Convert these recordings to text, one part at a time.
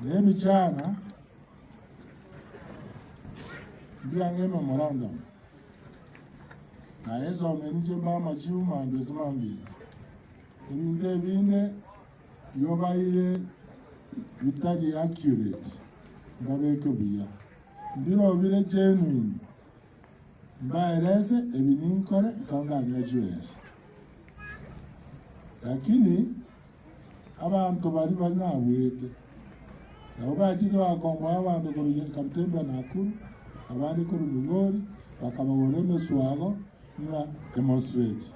Na ebichana mbiang'e ememorandum, naye nsome inche mbe amachiu mambia ase mambia. Ebinto ebinde biobaire bitari accurate, mbabeke buya. Mbirobio bire genuine, mbaerese ebi ninkore ekero ndagraduate. Lakini Abanto baria bare nagwete, nabo bachete bagakomboa abanto korwa Kaptembwa Nakuru, abande korwa Migori, bakabagorera emeswago ng'a demonstrate.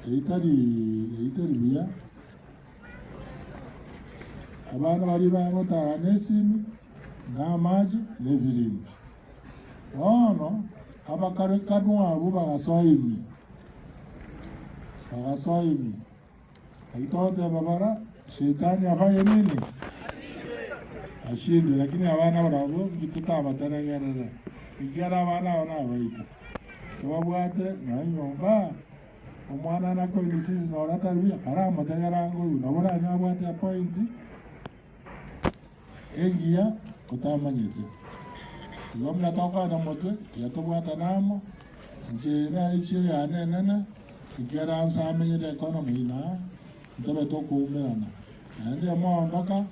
Eyio tari eyio teri buya. Abana baria bagotara na esimi, na amache, na efirimbi. Bono abakarekanwa abwo bagasoa ime, bagasoa ime. Naki togoteba bara, Shetani afanye nini? Ashindwe. Lakini abana barabwo inki totabateregerere, ekiagera abana aba nabaito. Tobabwate nonya nyomba, omwana nakoinisisi noro atari buya, karamotegere ango oywo, nabo oranyore abwate epoint. Engiya otamanyete. Igo buna tokogenda motwe, tiga tobwatane amo, inche eye nere echiro yane enene, ekiagera nse amenyete ekona moino aa, ntobe tokoumerana. Naende moondoka,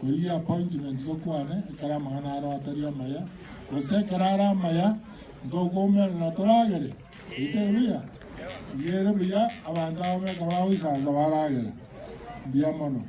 korigia appointment tokwane ekero amang'ana aro atari amaya, gose ekero are amaya, ntokoumerana toragere, eyio teri buya? Iga ere buya abanto abamo ekero bagoisaransa baragera. Mbuya mono.